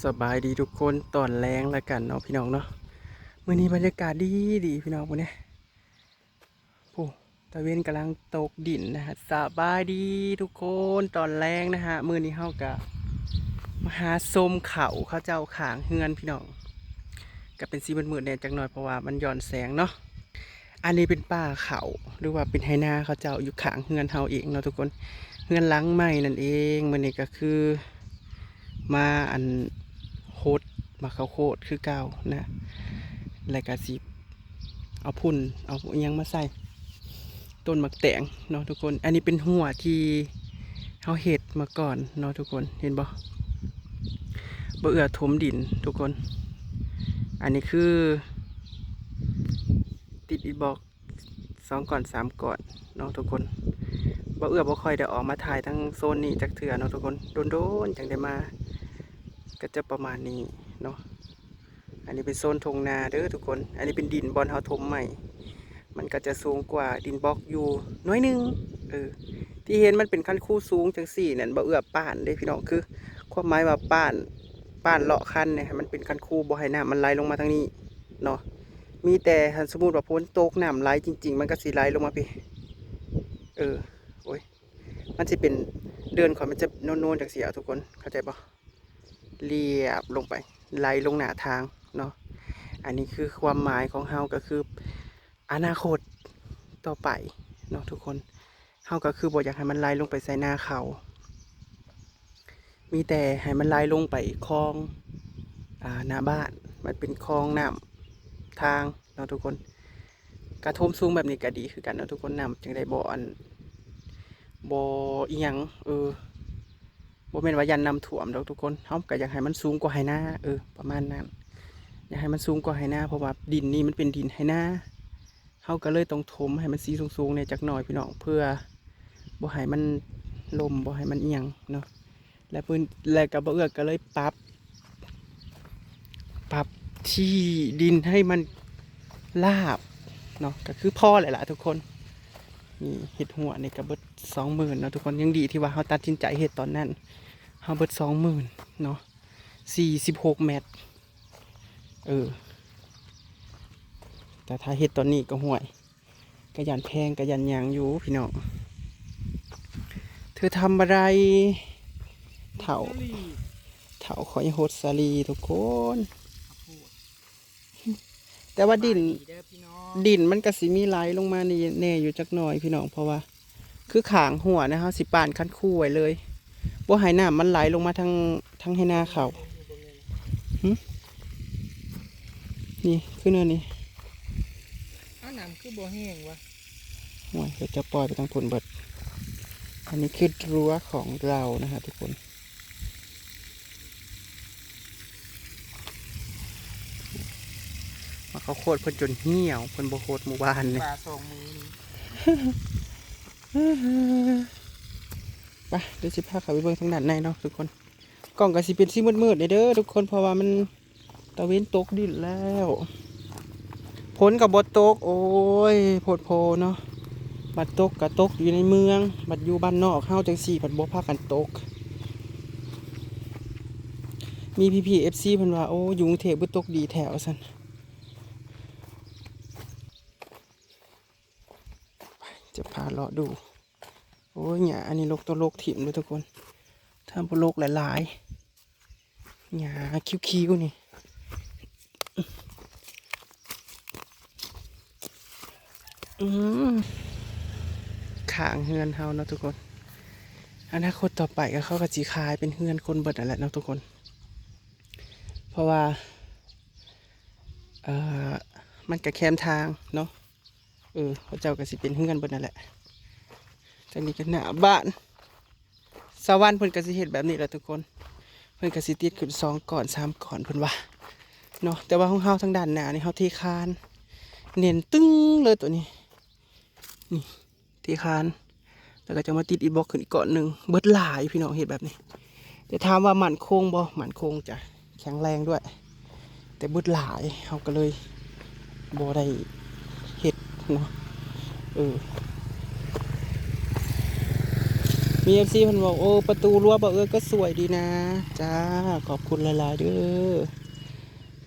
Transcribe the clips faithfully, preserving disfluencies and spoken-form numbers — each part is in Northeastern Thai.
สบายดีทุกคนตอนแลงแล้วกันเนาะพี่น้องเนาะ มื้อนี้บรรยากาศดีดีพี่น้อง พวกนี้ ผู้ ตะเวนกำลังตกดินนะฮะ สบายดีทุกคนตอนแลงนะฮะ มื้อนี้เฮากะมาหาชมเขา เขาเจ้าข้างเฮือนพี่น้อง ก็เป็นสีมืดๆแหน่จักหน่อยเพราะว่ามันย้อนแสงเนาะ อันนี้เป็นป่าเขา หรือว่าเป็นไฮ่นาเขาเจ้าอยู่ข้างเฮือนเฮาเองเนาะทุกคน เฮือนหลังใหม่นั่นเอง มื้อนี้ก็คือ มาอันหดหมากข้าวโพดคือเก่านะ แล้วก็สิเอาพุ่น เอาอิหยังมาใส่ ต้นหมากแตงเนาะทุกคน อันนี้เป็นหัวที่เฮาเฮ็ดมาก่อนเนาะทุกคน เห็นบ่ บ่เอื้อถมดินทุกคน อันนี้คือ ติดอินบ็อกซ์สองก้อนสามก้อนเนาะทุกคน บ่เอื้อบ่ค่อยได้ออกมาถ่ายทั้งโซนนี้จักเทื่อเนาะทุกคน โดนๆจั่งได้มา ก็จะประมาณนี้เนาะ อันนี้เป็นโซนทุ่งนาเด้อทุกคน อันนี้เป็นดินบ่อนเฮาถมใหม่ มันก็จะสูงกว่าดินบล็อกอยู่หน้อยหนึ่ง เออ ที่เห็นมันเป็นคันคูสูงจังซี่นั่น บ่เอื้อป้านเด้พี่น้อง คือ ความหมายว่าป้าน ป้านเลาะคันเนี่ย ให้มันเป็นคันคู บ่ให้น้ำมันไหลลงมาทางนี้เนาะ มีแต่คันสมมุติว่าฝนตกน้ำไหลจริงๆ มันก็สิไหลลงมาพี้ เออ โอ้ย มันสิเป็น เดินข้อยมันจะโนนๆจังซี่อะทุกคน เข้าใจบ่ เรียบลงไป ไหลลงหน้าทางเนาะ อันนี้คือความหมายของเฮาก็คือ อนาคตต่อไปเนาะทุกคน เฮาก็คือบ่อยากให้มันไหลลงไปใส่นาเขา มีแต่ให้มันไหลลงไปคลอง อ่า หน้าบ้าน มันเป็นคลองน้ำทางเนาะทุกคน กะถมสูงแบบนี้ก็ดีคือกันเนาะทุกคน น้ำจั่งได้บ่อัน บ่อิหยัง เออ บ่แม่นว่าย้านน้ำท่วมดอกทุกคน เฮาก็อยากให้มันสูงกว่าไฮ่นา เออ ประมาณนั้น อยากให้มันสูงกว่าไฮ่นา เพราะว่าดินนี่มันเป็นดินไฮ่นา เฮาก็เลยต้องถมให้มันสีสูงๆแหน่จักหน่อยพี่น้อง เพื่อบ่ให้มันล่ม บ่ให้มันอิหยังเนาะ และพื้น และก็บ่เอื้อก็เลยปรับ ปรับที่ดินให้มันราบเนาะ ก็คือพอแหละล่ะทุกคน นี่เฮ็ดหัวนี่ก็เบิดสองหมื่นเนาะทุกคน ยังดีที่ว่าเฮาตัดสินใจเฮ็ดตอนนั้น เฮาเบิดสองหมื่นเนาะ สี่สิบหกเมตร เออ แต่ถ้าเฮ็ดตอนนี้ก็ห่วย ก็ย้านแพง ก็ย้านหยังอยู่พี่น้อง เธอทำอะไร เฒ่า เฒ่าข้อยหดสาลีทุกคน แต่ว่าดิน ดีเด้อพี่น้อง ดินมันก็สิมีไหลลงมานี่แหน่อยู่จักหน่อยพี่น้อง เพราะว่า คือข้างหัวนะ เฮาสิป้านคันคูไว้เลย บ่ให้น้ำมันไหลลงมาทาง ทางไฮ่นาเขา หึ นี่ คือแนวนี้ เอาน้ำคือบ่แห้งวะ ห่วย ก็จะปล่อยไปทางพุ้นเบิด อันนี้คือรั้วของเรานะฮะทุกคน หมากข้าวโพดเพิ่นจนเหี่ยว เพิ่นบ่หดหมู่บ้านนี่ ปลาสองมื้อนี้ ไป เดี๋ยวสิพาเข้าไปเบิ่งทางด้านในเนาะทุกคน กล้องก็สิเป็นสีมืดๆเด้อทุกคน เพราะว่ามันตะเวนตกดินแล้ว ฝนก็บ่ตก โอ้ย โพดโพเนาะ บัดตกก็ตกอยู่ในเมือง บัดอยู่บ้านนอกเฮาจั่งซี้ บัดบ่พากันตก มีพี่ๆ เอฟซี เพิ่นว่า โอ้ อยู่กรุงเทพฯบ่ตกดีแท้ ว่าซั่น จะพาเลาะดู โอ้ย หญ้าอันนี้รก ต้องรกถิ่มเด้อทุกคน ถ้าบ่รกหลายๆ หญ้าคิ้วๆ นี่ อืม ข้างเฮือนเฮาเนาะทุกคน อนาคตต่อไปก็เขาก็สิขายเป็นเฮือนคนเบิดนั่นแหละเนาะทุกคน เพราะว่า เอ่อ มันก็แคมทางเนาะ เออ เขาเจ้าก็สิเป็นเฮือนเบิดนั่นแหละ ทางนี้ก็หน้าบ้าน สวรรค์เพิ่นก็สิเฮ็ดแบบนี้แหละทุกคน เพิ่นก็สิติดขึ้นสองก้อนสามก้อนเพิ่นว่า เนาะ แต่ว่าของเฮาทางด้านหน้านี่เฮาเทคาน เน้นตึงเลยตัวนี้ นี่ เทคาน แล้วก็จะมาติดอินบล็อกขึ้นอีกก้อนหนึ่ง เบิดหลายพี่น้องเฮ็ดแบบนี้ แต่ถามว่ามั่นคงบ่ มั่นคงจ้ะ แข็งแรงด้วย แต่เบิดหลาย เฮาก็เลยบ่ได้เฮ็ดเนาะ เออ มีเอฟซีเพิ่นบอก โอ้ ประตูรั้วบ่าวเอื้อก็สวยดีนะ จ้า ขอบคุณหลายๆเด้อ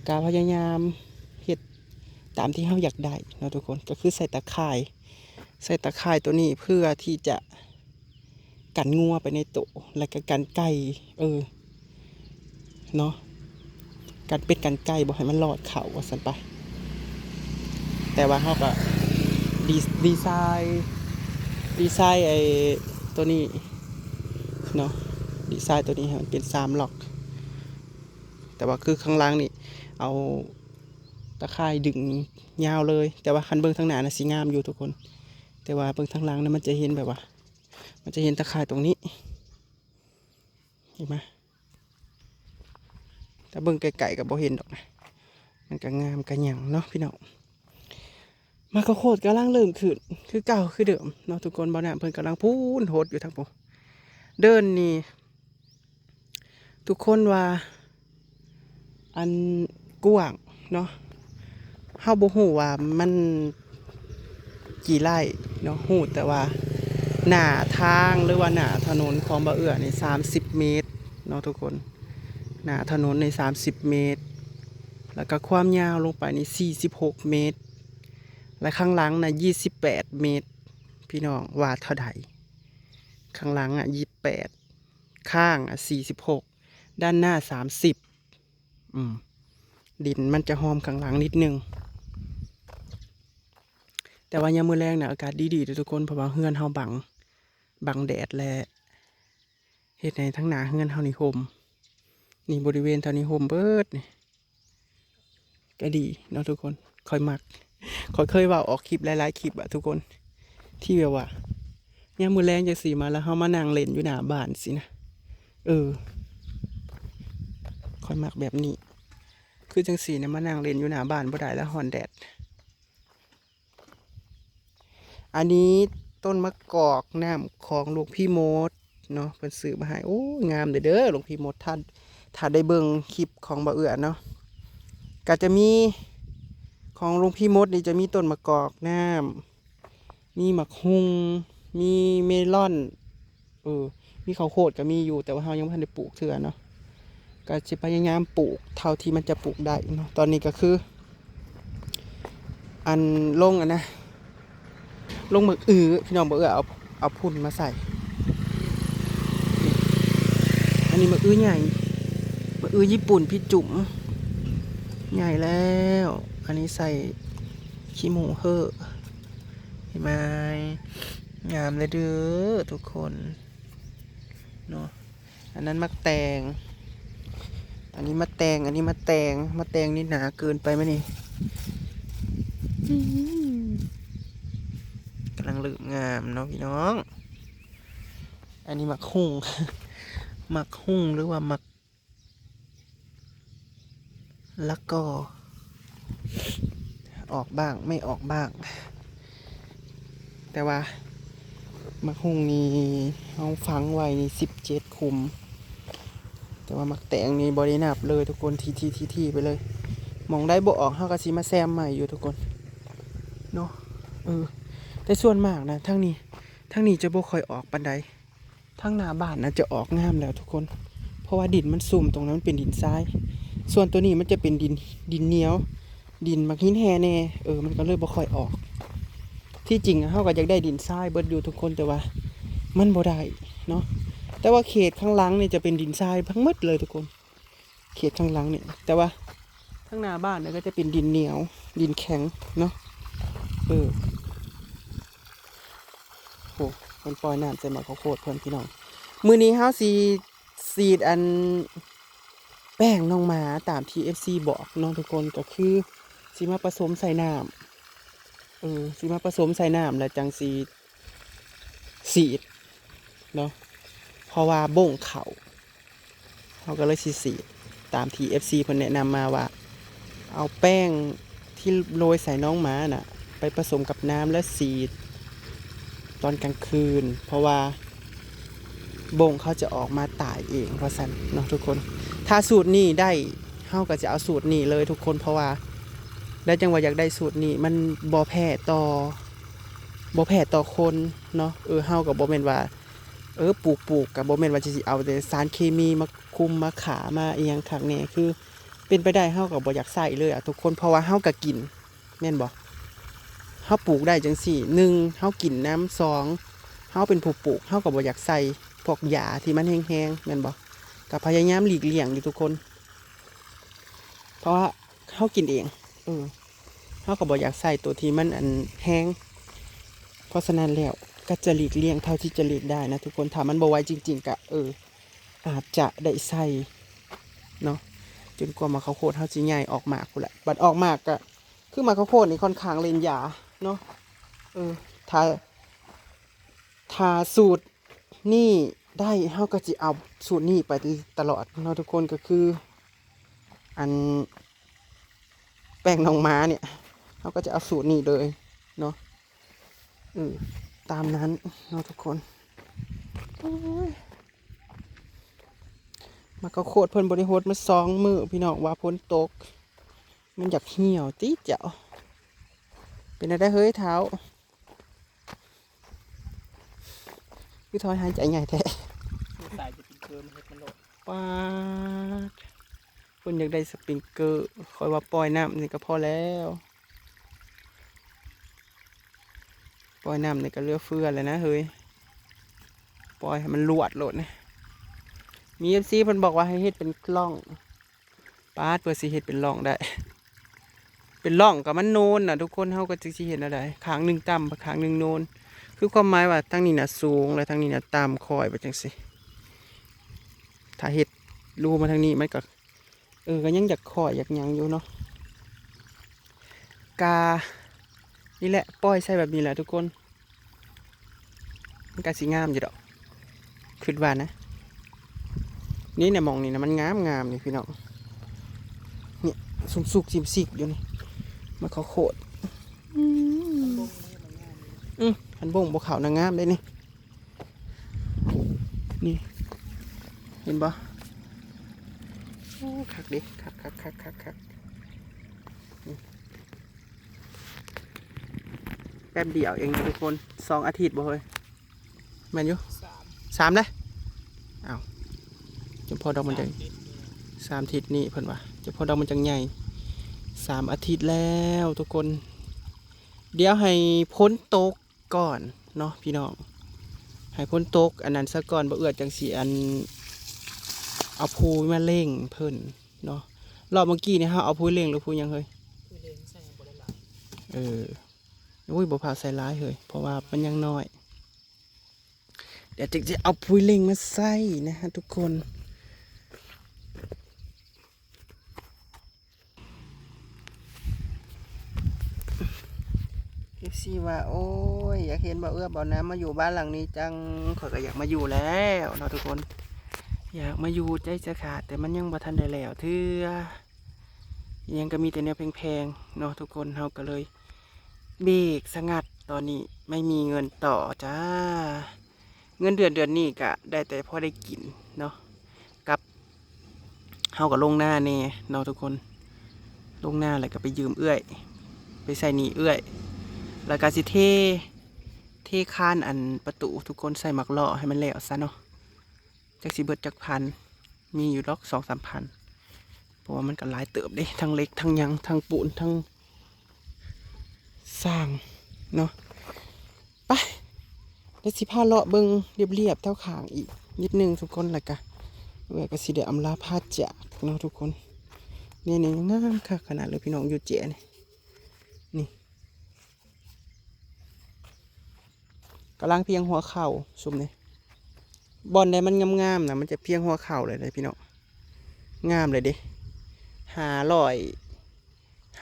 กะพยายามเฮ็ดตามที่เฮาอยากได้เนาะทุกคน ก็คือใส่ตะข่าย ใส่ตะข่ายตัวนี้เพื่อที่จะกันงัวไปในโต แล้วก็กันไก่ เออ เนาะ กันเป็ดกันไก่บ่ให้มันลอดเข้าว่าซั่นไป แต่ว่าเฮาก็ดี ดีไซน์ ดีไซน์ไอ้ตัวนี้เนาะ ดีไซน์ตัวนี้ให้มันเป็นสามล็อก แต่ว่าคือข้างล่างนี่ เอาตะข่ายดึงยาวเลย แต่ว่าคันเบิ่งทางหน้าน่ะสิงามอยู่ทุกคน แต่ว่าเบิ่งทางหลังน่ะมันจะเห็นแบบว่า มันจะเห็นตะข่ายตรงนี้ เห็นไหม แต่เบิ่งไกลๆก็บ่เห็นดอกนะ มันก็งามก็หยังเนาะพี่น้อง หมากข้าวโพดกำลังเริ่มขึ้น คือเก่าคือเดิมเนาะทุกคน บ่าวน้ำเพิ่นกำลังพูนหดอยู่ทางพู้น เดินนี่ ทุกคนว่า อันกว้างเนาะ เฮาบ่ฮู้ว่ามันกี่ไร่เนาะ ฮู้แต่ว่าหน้าทางหรือว่าหน้าถนนของบ่าวเอื้อนี่สามสิบเมตรเนาะทุกคน หน้าถนนนี่สามสิบเมตร แล้วก็ความยาวลงไปนี่สี่สิบหกเมตร และข้างหลังน่ะยี่สิบแปดเมตร พี่น้องว่าเท่าใด ข้างหลังอ่ะยี่สิบแปด ข้างอ่ะสี่สิบหก ด้านหน้าสามสิบ อืม ดินมันจะหอมข้างหลังนิดนึง แต่ว่ายามมื้อแลงน่ะอากาศดีๆเด้อทุกคน เพราะว่าเฮือนเฮาบัง บังแดด และเฮ็ดให้ทั้งหน้าเฮือนเฮานี่ห่ม นี่บริเวณแถวนี้ห่มเบิดนี่ ก็ดีเนาะทุกคน ข้อยมัก ข้อยเคยเว้าออกคลิปหลายๆคลิปอะทุกคน ที่แบบว่า ยามมื้อแลงจังซี้มาแล้วเฮามานั่งเล่นอยู่หน้าบ้านสินะ เออ ข้อยมักแบบนี้ คือจังซี้นะ มานั่งเล่นอยู่หน้าบ้านบ่ได้แล้ว ฮ้อนแดด อันนี้ต้นมะกอกน้ำของหลวงพี่มดเนาะ เพิ่นซื้อมาให้ โอ้ย งามเด้อเด้อ หลวงพี่มด ถ้า ถ้าได้เบิ่งคลิปของบ่าวเอื้อเนาะ ก็จะมี ของหลวงพี่มดนี่จะมีต้นมะกอกน้ำ มีหมากฮุ่ง มีเมลอน เออ มีข้าวโพดก็มีอยู่ แต่ว่าเฮายังบ่ทันได้ปลูกเทื่อเนาะ ก็สิพยายามปลูกเท่าที่มันจะปลูกได้เนาะ ตอนนี้ก็คือ อันลงอันนะ ลงหมากอื้อ พี่น้อง บ่าวเอื้อเอา เอาพุ่นมาใส่ อันนี้หมากอื้อใหญ่ หมากอื้อญี่ปุ่นพี่จุ๋ม ใหญ่แล้ว อันนี้ใส่ขี้หมูเห่อ เห็นไหม งามเลยเด้อทุกคนเนาะ อันนั้นหมากแตง อันนี้หมากแตง อันนี้หมากแตง หมากแตงนี่หนาเกินไปไหมนี่ อืม กำลังเริ่มงามเนาะพี่น้อง อันนี้หมากฮุ่ง หมากฮุ่งหรือว่าหมาก แล้วก็ ออกบ้างไม่ออกบ้าง แต่ว่าหมากฮุ่งนี่เฮาฝังไว้นี่สิบเจ็ดขุม แต่ว่าหมากแตงนี่บ่ได้นับเลยทุกคน ทีทีทีทีไปเลย หม่องใดบ่ออกเฮาก็สิมาแซมใหม่อยู่ทุกคนเนาะ เออ แต่ส่วนมากนะ ทางนี้ ทางนี้จะบ่ค่อยออกปานใด ทางหน้าบ้านน่ะจะออกงามแล้วทุกคน เพราะว่าดินมันซุ่ม ตรงนั้นมันเป็นดินทราย ส่วนตัวนี้มันจะเป็นดิน ดินเหนียว ดินหมากหินแห่แน่ เออ มันก็เลยบ่ค่อยออก ที่จริงอะ เฮาก็อยากได้ดินทรายเบิดอยู่ทุกคน แต่ว่ามันบ่ได้เนาะ แต่ว่าเขตข้างหลังนี่จะเป็นดินทรายทั้งหมดเลยทุกคน เขตข้างหลังนี่ แต่ว่าข้างหน้าบ้านเนี่ยก็จะเป็นดินเหนียว ดินแข็งเนาะ เออ โห มันปล่อยน้ำใส่หมากข้าวโพดเพิ่นพี่น้อง มื้อนี้เฮาสิสีดอันแป้งน้องหมาตามที่เอฟซีบอกเนาะทุกคน ก็คือสิมาผสมใส่น้ำ เออ สิมาผสมใส่น้ำแล้วจังสิสีดเนาะ เพราะว่าบ้งเข้า เฮาก็เลยสิสีดตามที่เอฟซีเพิ่นแนะนำมาว่า เอาแป้งที่โรยใส่น้องหมาน่ะ ไปผสมกับน้ำแล้วสีดตอนกลางคืน เพราะว่าบ้งเขาจะออกมาตายเองว่าซั่นเนาะทุกคน ถ้าสูตรนี้ได้ เฮาก็จะเอาสูตรนี้เลยทุกคน เพราะว่า แล้วจังว่าอยากได้สูตรนี้ มันบ่แพ้ต่อ บ่แพ้ต่อคนเนาะ เออ เฮาก็บ่แม่นว่า เออ ปลูก ปลูกก็บ่แม่นว่าสิเอาแต่สารเคมีมาคุมมาฆ่ามาอิหยังคักแน่ คือเป็นไปได้เฮาก็บ่อยากใช้เลยอะทุกคน เพราะว่าเฮาก็กิน แม่นบ่ เฮาปลูกได้จั่งซี้ หนึ่ง เฮากินนำ สอง เฮาเป็นผู้ปลูก เฮาก็บ่อยากใส่พวกยาที่มันแฮงๆ แม่นบ่ ก็พยายามหลีกเลี่ยงอยู่ทุกคน เพราะว่าเฮากินเอง เออ เฮาก็บ่อยากใส่ตัวที่มันอันแฮง เพราะฉะนั้นแล้วก็จะหลีกเลี่ยงเท่าที่จะหลีกได้นะทุกคน ถ้ามันบ่ไหวจริงๆ ก็ เออ อาจจะได้ใส่เนาะ จนกว่าหมากข้าวโพดเฮาสิใหญ่ออกหมากพู้นแหละ บัดออกหมากก็ คือหมากข้าวโพดนี่ค่อนข้างเล่นยาเนาะ เออ ถ้า ถ้าสูตรนี่ได้ เฮาก็สิเอาสูตรนี้ไปตลอดเนาะทุกคน ก็คือ อัน แป้งน้องม้าเนี่ย เฮาก็จะเอาสูตรนี้เลยเนาะ เออ ตามนั้นเนาะทุกคน โอ้ย หมากข้าวโพดเพิ่นบ่ได้หดมาสองมื้อพี่น้อง ว่าฝนตก มันอยากเหี่ยวติเจ้า เป็นอะไรเฮ้ยเท้า คือถอนหายใจใหญ่แท้ คือสายจะเป็นเพิ่มเฮ็ดมันโลด ป๊าด เพิ่นอยากได้สปริงเกอร์ ข้อยว่าปล่อยน้ำนี่ก็พอแล้ว ปล่อยน้ำนี่ก็เหลือเฟือแล้วนะเฮ้ย ปล่อยให้มันลวดโลดนะ มีเอฟซีเพิ่นบอกว่าให้เฮ็ดเป็นร่อง ป๊าด เพื่อสิเฮ็ดเป็นร่องได้ เป็นร่องก็มันโนนน่ะทุกคน เฮาก็จักสิเฮ็ดแนวใด ข้างหนึ่งต่ำ ข้างหนึ่งโนน คือความหมายว่าทางนี้น่ะสูง และทางนี้น่ะต่ำ ค่อยไปจั่งซี้ ถ้าเฮ็ดรูมาทางนี้มันก็ เออ ก็ยังอยากค่อยอยากหยังอยู่เนาะ กา นี่แหละ ปล่อยใส่แบบนี้แหละทุกคน มันก็สิงามอยู่ดอก คิดว่านะ นี่เนี่ย หม่องนี่นะ มันงามงามนี่พี่น้อง เนี่ย สุกๆ ซิกๆ อยู่นี่ หมากข้าวโพด อืม อืม คันบ่งบ่เข้านะ งามเด้นี่ นี่ เห็นบ่ โอ้ คักเด้ คัก คัก คัก คัก คัก นี่ แป๊บเดียวเองนะทุกคน สองอาทิตย์บ่เฮ้ย แม่นอยู่ สาม สามเด้ อ้าว เฉพาะดอกมันจัง สามอาทิตย์นี่ สามอาทิตย์นี่เพิ่นว่า เฉพาะดอกมันจังใหญ่ สามอาทิตย์แล้วทุกคน เดี๋ยวให้ฝนตกก่อนเนาะพี่น้อง ให้ฝนตกอันนั้นซะก่อน บ่เอื้อจั่งสิอัน เอาปุ๋ยมาเร่งเพิ่นเนาะ รอบเมื่อกี้นี่เฮาเอาปุ๋ยเร่งหรือปุ๋ยหยังเฮ้ย ปุ๋ยเร่งใส่บ่ได้หลาย เออ อุ้ย บ่พาใส่หลายเฮ้ย เพราะว่ามันยังน้อย เดี๋ยวจะเอาปุ๋ยเร่งมาใส่นะฮะทุกคน เอฟซี ว่า โอ้ย อยากเห็นบ่าวเอื้อบ่าวน้ำมาอยู่บ้านหลังนี้จัง ข้อยก็อยากมาอยู่แล้วเนาะทุกคน อยากมาอยู่ใจจะขาด แต่มันยังบ่ทันได้แล้วเทื่อ อิหยังก็มีแต่แนวแพงๆ เนาะทุกคน เฮาก็เลยเบรกสะงัด ตอนนี้ไม่มีเงินต่อจ้า เงินเดือนเดือนนี้ก็ได้แต่พอได้กินเนาะ กับ เฮาก็ลงนาแน่เนาะทุกคน ลงนาแล้วก็ไปยืมเอื้อย ไปใส่หนี้เอื้อย แล้วก็สิเท เทคานอันประตูทุกคน ใส่หมากล้อให้มันแล้วซะเนาะ จักสิเบิดจักพัน มีอยู่ดอกสองสามพัน เพราะว่ามันก็หลายเติบเด้ ทั้งเหล็ก ทั้งหยัง ทั้งปูน ทั้งซางเนาะ ไป เดี๋ยวสิพาเลาะเบิ่งเรียบๆ แถวข้างอีกนิดนึงทุกคน แล้วก็เอื้อยก็สิได้อำลาพาจากเนาะทุกคน นี่ นี่งามคักขนาดเลยพี่น้อง อยู่แจนี่ นี่ กำลังเพียงหัวเข่าซุมนี่ บ่อนใดมันงามๆ นะ มันจะเพียงหัวเข่าเลยเด้พี่น้อง งามเลยเด้ ห้าร้อย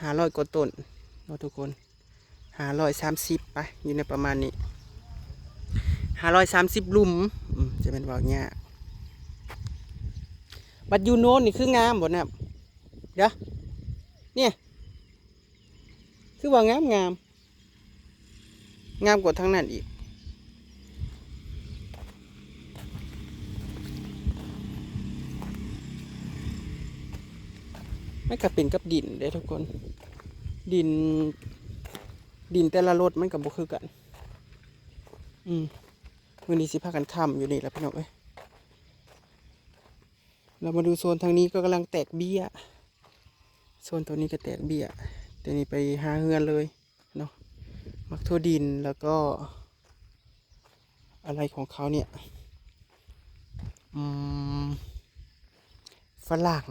ห้าร้อยกว่าต้นเนาะทุกคน ห้าร้อยสามสิบ ไป อยู่ในประมาณนี้ ห้าร้อยสามสิบหลุม อืม จะเป็นเว้ายาก บัดอยู่โน้นนี่คืองามบ่นะ เดี๋ยว เนี่ย คือว่างามงาม งามกว่าทางนั้นอีก มันก็เป็นกับดินเด้ทุกคน ดิน ดินแต่ละรถมันก็บ่คือกัน อืม มื้อนี้สิพากันค่ำอยู่นี่แหละพี่น้องเอ้ย เรามาดูโซนทางนี้ก็กำลังแตกเบี้ย โซนตัวนี้ก็แตกเบี้ย ตัวนี้ไปหาเฮือนเลยเนาะ หมากถั่วดินแล้วก็ อะไรของเขาเนี่ย อืม ฝรั่ง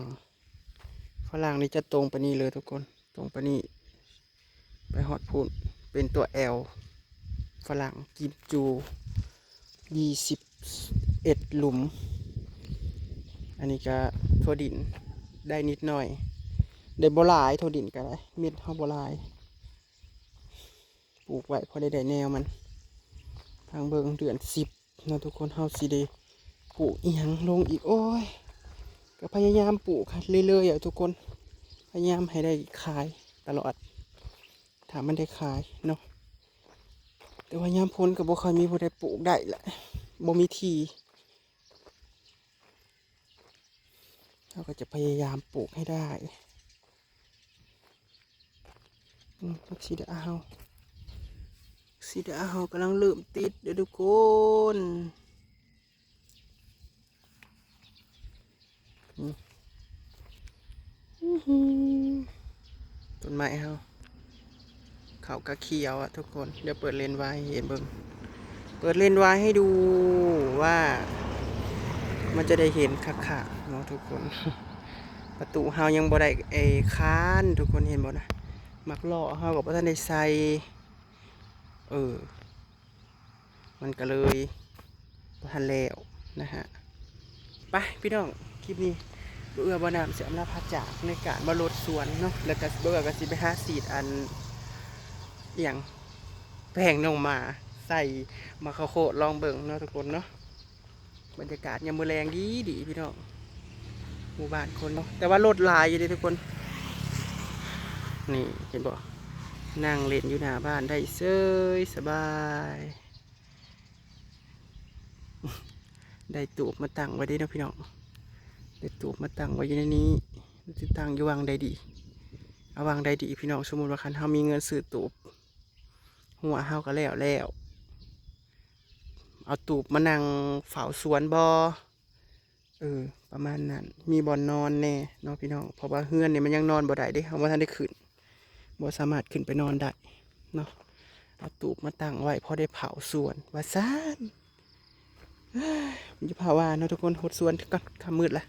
ฝรั่งนี่จะตรงไปนี่เลยทุกคน ตรงไปนี่ ไปฮอดพู้น เป็นตัวแอล ฝรั่งกิมจู ยี่สิบเอ็ดหลุม อันนี้ก็ถั่วดิน ได้นิดหน่อย ได้บ่หลาย ถั่วดินก็ได้ เม็ดเฮาบ่หลาย ปลูกไว้พอได้ได้แนวมัน ทางเบิ่งเดือนสิบเนาะทุกคน เฮาสิได้ปลูกอีหยังลงอีก โอ้ย ก็พยายามปลูกเรื่อยๆอะทุกคน พยายามให้ได้ขายตลอด ถ้ามันได้ขายเนาะ แต่ว่ายามฝนก็บ่ค่อยมีผู้ใดปลูกได้แหละ บ่มีที่ เราก็จะพยายามปลูกให้ได้ อืม ผักชีดาเฮา ผักชีดาเฮากำลังเริ่มติดเด้อทุกคน อืม อื้อหือ ต้นไม้เฮา เขาก็เขียวอะทุกคน เดี๋ยวเปิดเลนส์วายให้เห็นเบิ่ง เปิดเลนส์วายให้ดูว่า มันจะได้เห็นคักๆเนาะทุกคน ประตูเฮายังบ่ได้ไอ้คาน ทุกคนเห็นบ่นะ หมากหล่อเฮาก็บ่ทันได้ใส่ เออ มันก็เลยบ่ทันแล้วนะฮะ ไปพี่น้อง คลิปนี้บ่เอื้อบ่หนามสิอำลาพาจากในการมาลดสวนเนาะ แล้วก็บ่เอื้อก็สิไปหาสีดอัน อิหยัง แป้งน้องหมา ใส่หมากข้าวโพดลองเบิ่งเนาะทุกคนเนาะ บรรยากาศยามมื้อแลงดีดีพี่น้อง หมู่บ้านคนเนาะ แต่ว่ารถหลายอยู่เด้ทุกคน นี่เห็นบ่ นั่งเล่นอยู่หน้าบ้านได้เซยสบาย ได้ตูบมาตั้งไว้เด้เนาะพี่น้อง ได้ตูบมาตั้งไว้อยู่ในนี้ สิตั้งอยู่หว่างใดดี เอาหว่างใดดีพี่น้อง สมมุติว่าคันเฮามีเงินซื้อตูบ หัวเฮาก็แล้วแล้ว เอาตูบมานั่งเฝ้าสวนบ่ เออ ประมาณนั้น มีบ่อนนอนแน่เนาะพี่น้อง เพราะว่าเฮือนนี่มันยังนอนบ่ได้เด้ เฮาบ่ทันได้ขึ้น บ่สามารถขึ้นไปนอนได้เนาะ เอาตูบมาตั้งไว้พอได้เผาสวน ว่าซั่น มันจะเผาว่าเนาะทุกคน ฮดสวนก่อน ค่ำมืดละ